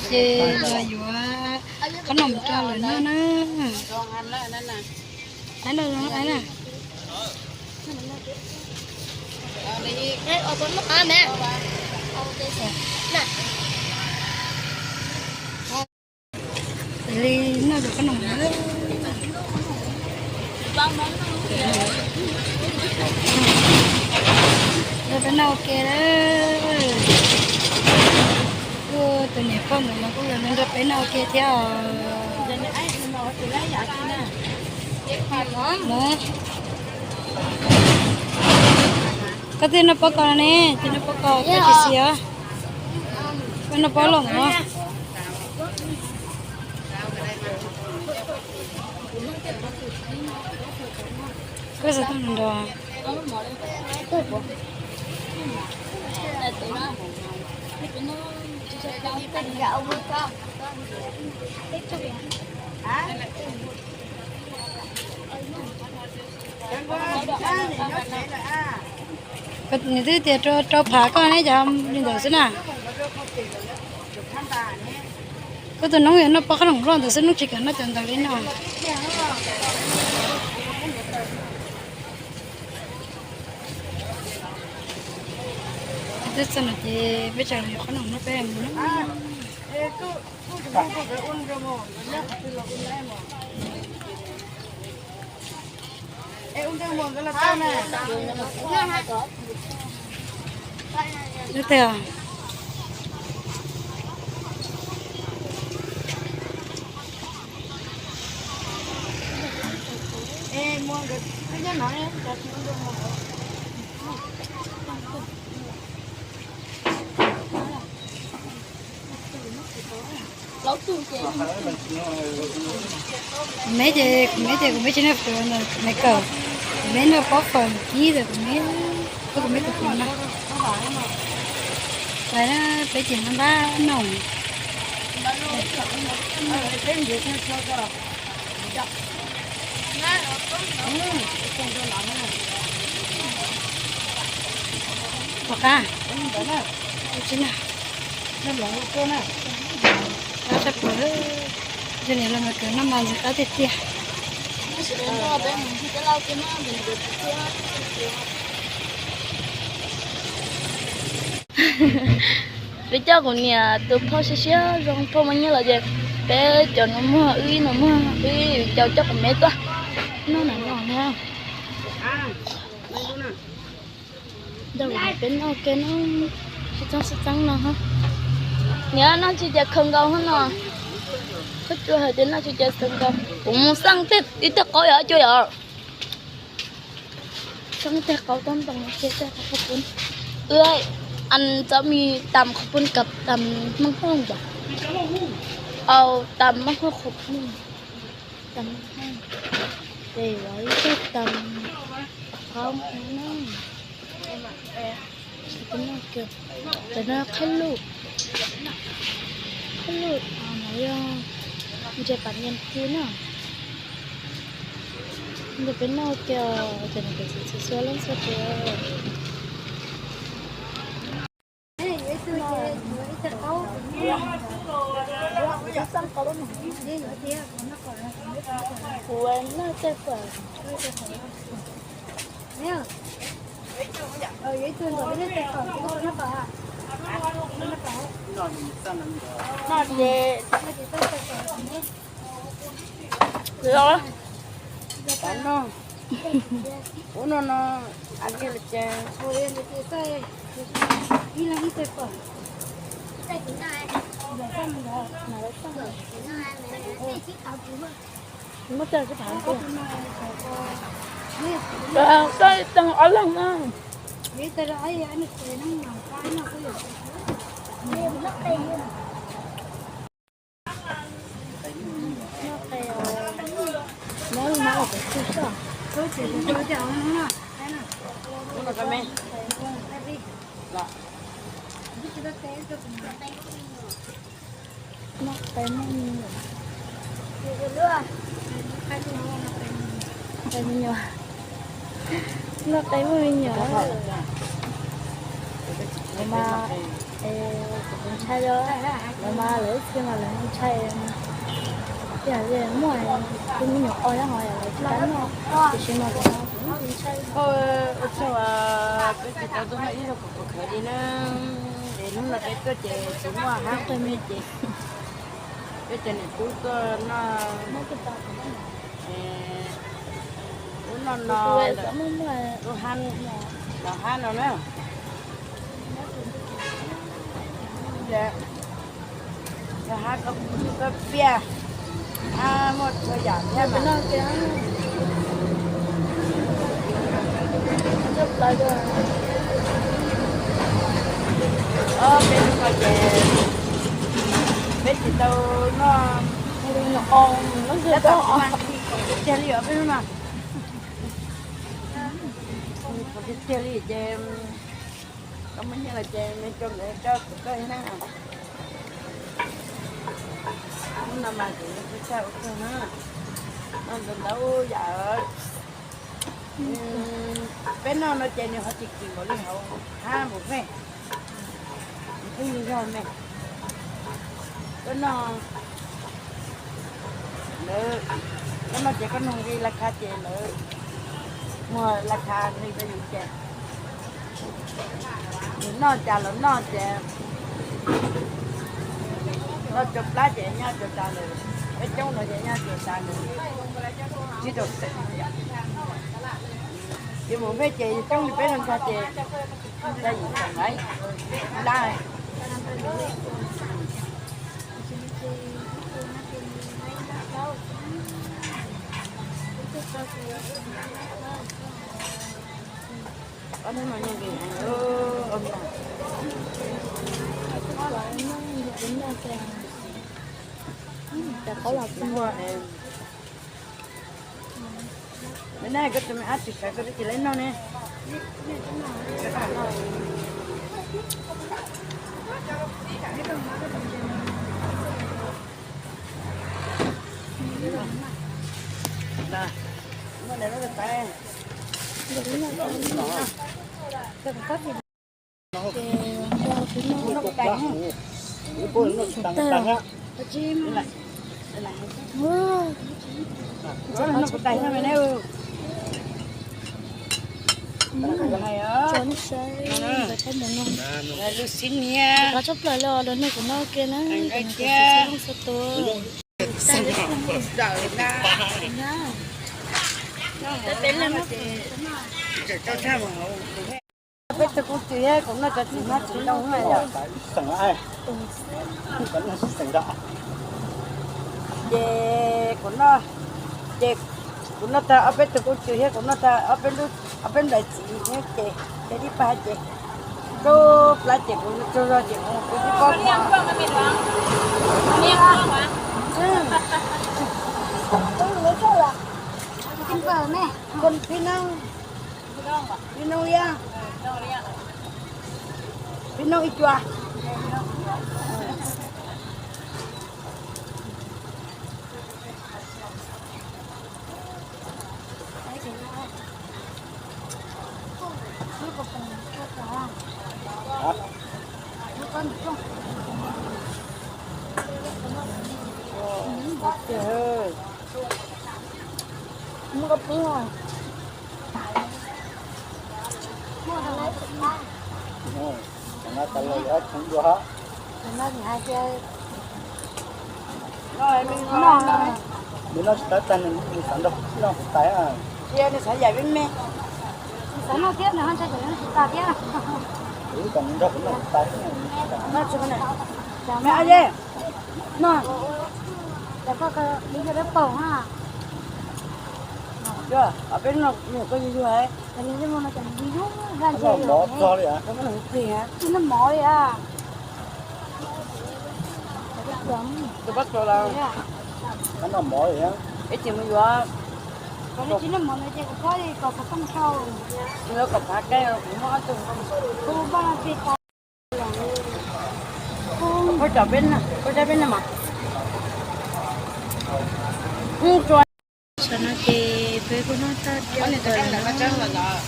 Ces los yuav qhob noom rau lawv noj na. Aib noj zoo aib na. Li noj cov qhob noom na. Nrog peb noj ua ke na. Kuj tus niam poj ntawd los kuj los nrog peb noj ua ke thiab os. Koj twb noj pob kos no ne, twb noj pob kos koj tsis xis os. Koj noj pob loj no. Koj xav tau nrog. Nws twb tias rau phav koj ne, cov li ntawd xwb na. Koj tus noob yuav noj pob qhob noom loj ntawd xwb, noob tsis kam noj cov ntawd li no. Twb txog no ces peb tseem yuav qhob noom noj peb mus. Lub twg? Kuv me ces, kuv me ces kuv me tsis noj fawm, kuv me kawm, kuv me noj pob fawm kib ntawm kuv me, kuv me tus pus na. Pais na, peb ces npaj npaj noom. Pom qab, tsis na, qab tshaj plaws. Yog niam laus mas kawm noj mas ntxim qab tiag tiag. Peb coj kuv niam tus phauj siab siab zoo phauj muaj nyiaj los ces peb cov nus muag, wb nus muag, wb coj kuv me tuaj noj na no na. Nrog kuv niam peb noj ua ke no, sib txeeb sib txeeb no. Niam noj tsis ces khaws nkaus no. Koj tsuas hais tias noj tsis ces khaws nkaus. Kuv mus xaj ib teg qaub yog cua yom. Xaj ib teg qaub tob ntoo ces tej qhov pun. Wb ăn txob mis tàm qhov pun cov tàm Hmoob Hauj yom. Au, tàm Hmoob Hauj qhov pun. Tàm Hmoob Hauj. Ces yuav ib teg tàm qaub no. Cov no qhaib luj, qhaib luj no yog ntses pam nyees ki na. Ntawm peb noj kiag ces nws txiv txiv xua leej xua tias. Kuv noj tej pam. Noj ces los, tab noj, ua no no, a kiag los ces. Muab tso sib phav kiag. Koj teeg ob leeg na. Noj qe muaj me nyuam. Qe me nyuam. Noj qe muaj me nyuam. Mas Kuv tus ntxhais os, lawv mas lawv ib txhia mas lawv ntxhais, tias muaj tus me nyuam qos nyob hauv lawv tsis kam noj, tiam sis mas kuv tus ntxhais. Ua tsaug, peb tsis tau tuaj noj ib zaug kuv kuv khawv li na. Es hnub no peb tuaj ces tsis muaj hab qhov me ces peb cov niam tub tuaj noj, ub noj no, lub hab, los hab no na. Hab koj piaj, hab muaj txhua yam thiab mas. Ob peb hnub no ces peb tsis tau noj, tiag tiag li os peb hnub no. Tiag tiag li ces koj muaj nyiaj lawm ces me rau nkawd coj kuv koj na. Hnub no mas kuv tsis tshaj ua kawg na, noj ntau ntau yam. Peb noj no ces nws ho tsis kim npaum li hauv hab npaum me. Nws pheej yog me. Koj noj, lawv, koj noj ces koj nug nqi la kha ces lawv muag la kha nqi rau yus ces nws noj cas los noj ces noj cuag plab ces nyob cuag tas lawm, peb coob no ces nyob cuag tas lawm, tsib rau xees. Yus mus peb ces yus coob li peb no ntag ces da yim xees lawm, lab. Ob hnub no nyob nqis heev, ob hnub no. Cov qaub los tsis muaj. Lawv na, koj tus me ab tsis sawv koj twb tsis lawv noj ne. Lub xib niab, qab tshaj plaws li los nug kuv noj kiag na, kuv noj kiag. Peb tug koob tswm thiab kuv noj cov txiv hmab txiv ntoo na yom. Ces kuv noj, ces kuv noj tag ob peb tug koob tswm thiab kuv noj tag ob peb lub, ob peb nplaim txiv thiab ces, ces tib pag ces rau plab ces kuv tsaug zog ces kuv tib pob kuv. Phib Nooj, Phib Nooj Liab, Phib Nooj ib cua. Nws noj tsis tau tag nws xav nrog noj kuv tais. Nws xav yam vib me. Nws xav noj thiab nws ho ntshai tsam nws noj tsis tag thiab. Noj tsis tau. Me ab ye, noj. Peb noj, koj yuag yuag. Tsis noj mov li a. Tus pob tsuas los, noj mov li a. Ib txhia mus yuav. Yuav kom phav kaij kuv muab ob tug. Koj cov peb, koj cov peb noj mas. Tsua. Tam no ces peb kuj noj tag cov lawm.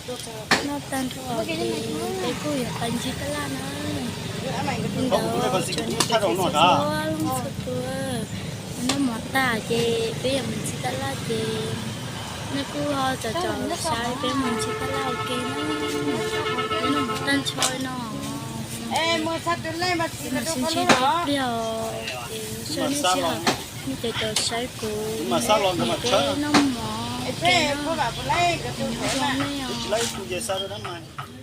Noj tag nrho ces peb kuj yuav pais ncig taj laj na. Li ntawd tsoom niam txiv txhua leej txhua tus, noj mov tag ces peb yuav mus ncig taj laj ces nej kuj ho caum caum saib peb mus ncig taj laj ua ke na. Peb noj mov tag nrho no, peb mus sib ntsib tau ib pliag os. Ces zoo nej sij hawm nej caum caum saib kuv, peb noj mov ua ke na. Nyob zoo nej os.